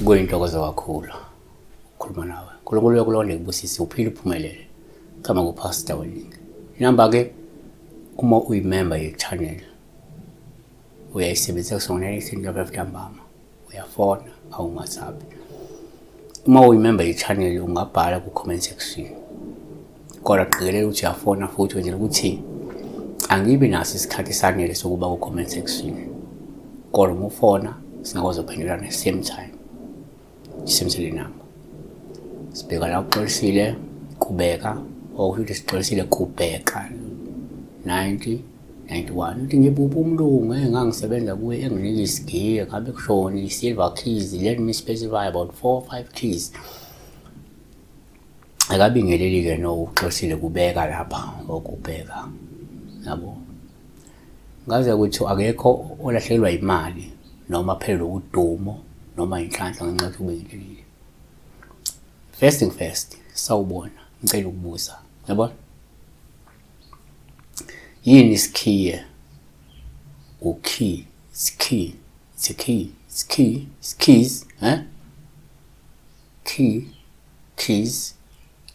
Kuyintokozo kakhulu ukukhuluma nawe. uNkulunkulu uyakulonda ekubusise uphile uphumelele. Igama nguPastor Weningi. Inamba ke uma uyimember ye-channel uyayisebenzisa kusona 9:05 ntambama uyafona awungasabi. Uma uyimember ye-channel ungabhala ku-comment section. Kodwa qikelela ukuthi uyafona futhi wenzela ukuthi angibi naso isikhathi esanele sokuba ku-comment section. Kodwa uma ufona singakwazi ukuphendulana same time. Sisebenzise le namba. Sibheka la uxolisile kubeka okusho ukuthi sixolisile kubheka 90 91 uthi ngibupha umlungu engangisebenza kuye enginika isigiye ngabe kushoni i-silver keys, let me specify about 4 5 keys. Akabingeleli-ke no uxolisile kubeka lapha okubheka yabo. Ngaze ukuthi akekho olahlekelwa imali noma aphelelwe udumo noma inhlanhla ngenxa yokuthi ubingelelile. First thing first, sawubona, ngicela ukubuza. Yabona? Yini isikhiye? Ukey, it's key, it's a key, it's key, it's keys, eh? Key, keys,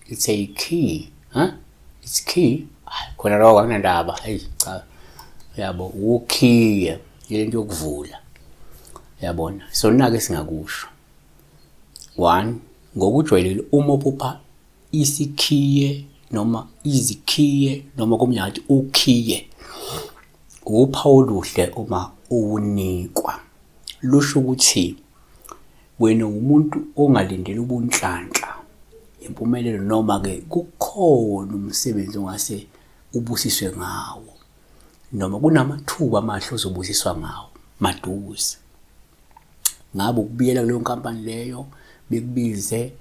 it's a key, huh? It's key. Khona lokho akunandaba. Hey, cha. Yabo, ukhiye, lento yokuvula. Yabona? So nake singakusho. One, ngokujwayelekile uma uphupha isikhiye noma izikhiye noma kumnyathi ukhiye uphawu oluhle uma uwunikwa, lusho ukuthi wena umuntu ongalindele ubunhlanhla impumelelo noma-ke kukhona umsebenzi ongase ubusiswe ngawo noma kunamathuba amahle ozobusiswa ngawo maduze. Ngabe ukubuyela kuleyo nkampani leyo bekubize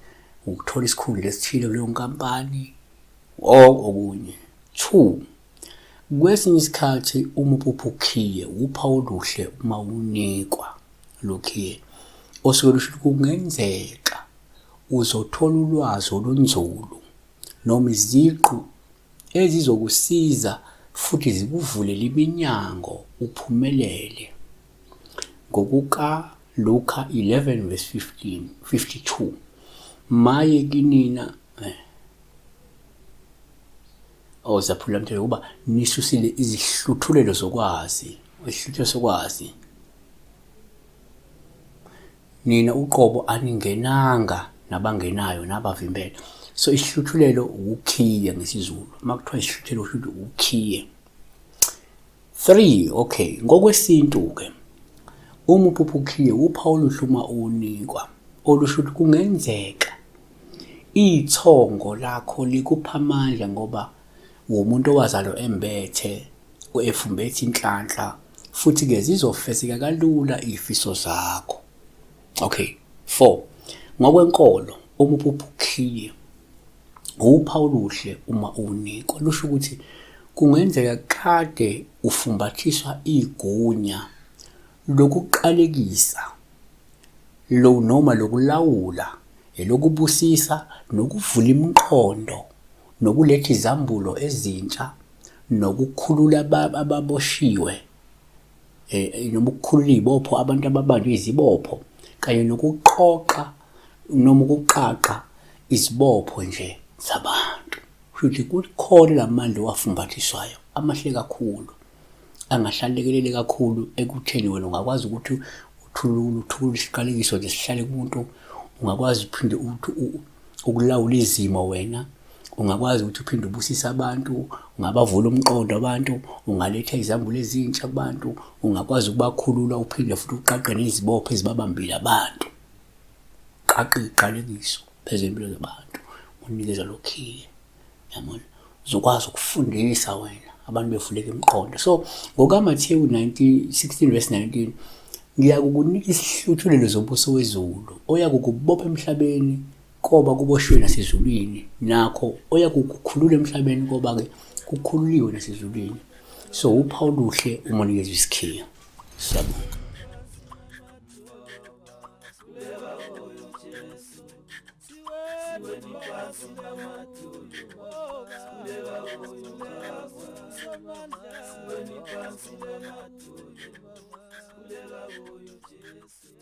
ukuthola isikhundla esithile kuleyo nkampani or okunye. Two, kwesinye isikhathi uma uphupha ukhiye uphawu oluhle uma unikwa lo khiye osuke lusho ukuthi kungenzeka uzothola ulwazi olunzulu noma iziqu ezizokusiza futhi zikuvulele iminyango uphumelele. Ngokuka Luka 11 verse 15 52 maye kinina ozaphula mthetho ukuba nisusile izihluthulelo zokwazi, isihluthulelo sokwazi nina uqobo aningenanga nabangenayo nabavimbela. So isihluthulelo ukukhiye ngesiZulu, uma kuthiwa isihluthulelo kusho ukuthi ukukhiye. 3 okay, ngokwesintu-ke uma uphupha ukhiye uphawu oluhle uma uwunikwa olusho ukuthi kungenzeka ithongo lakho likupha amandla ngoba wumuntu owazalwa embethe efumbethe inhlanhla futhi-ke zizofezeka kalula iy'fiso zakho. Okay, 4 ngokwenkolo uma uphupha ukhiye uphawu oluhle uma uwunikwa, lusho ukuthi kungenzeka kade ufumbathiswa igunya lokuqalekisa lo noma lokulawula, elokubusisa nokuvula imiqondo nokuletha izambulo ezintsha nokukhulula ababoshiwe noma ukukhulula iy'bopho abantu ababanjwe izibopho kanye nokuqoqa noma ukuqaqa izibopho nje zabantu. Kusho ukuthi kukhona la mandla owafumbathiswayo amahle kakhulu angahlalekelele kakhulu ekutheni wena ungakwazi ukuthi uthulule uthulule isiqalekiso nje sihlale kumuntu, ungakwazi uphinde ukuthi ukulawula izimo wena, ungakwazi ukuthi uphinde ubusise abantu, ungabavula umqondo abantu, ungaletha izambulo ezintsha kubantu, ungakwazi ukubakhulula uphinde futhi uqaqe nezibopho ezibabambile abantu. Qaqe iqalekiso phezu kwempilo zabantu, unikeza lokhiye. Yabona? Uzokwazi ukufundisa wena abantu bevuleka imiqondo. So ngokaMathewu 19 16 verse 19 ngiyakukunika isihluthulelo zombuso wezulu oyakukubopha emhlabeni koba kuboshiwe nasezulwini nakho oyakukukhulula emhlabeni koba-ke kukhululiwe nasezulwini. So uphawu oluhle uma unikezwa isikhiya. Siyabonga. Sikhuleka kuyo Jesu.